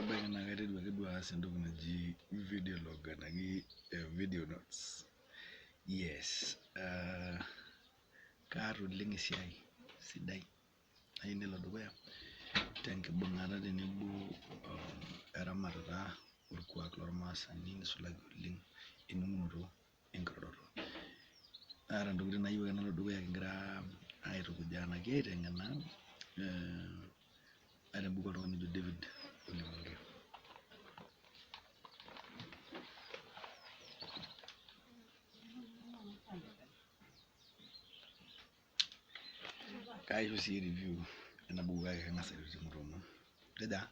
Ebaiki naa kaiterua ake duo aas entoki naji video log anake video notes. Yes, kaata oleng esiai sidai nayieu nelo dukuya tenkibung'ata tenebo eramatata orkuak lormaasani nisulaki oleng ening'unoto enkiroroto. Naata ntokitin nayieu ake nalo dukuya kigira aitukuja enake aiteng'ena aata embuku oltung'ani ojo David Ole Monkio. Kaisho sii review ena buku kake kang'as aitoki. Tejaa?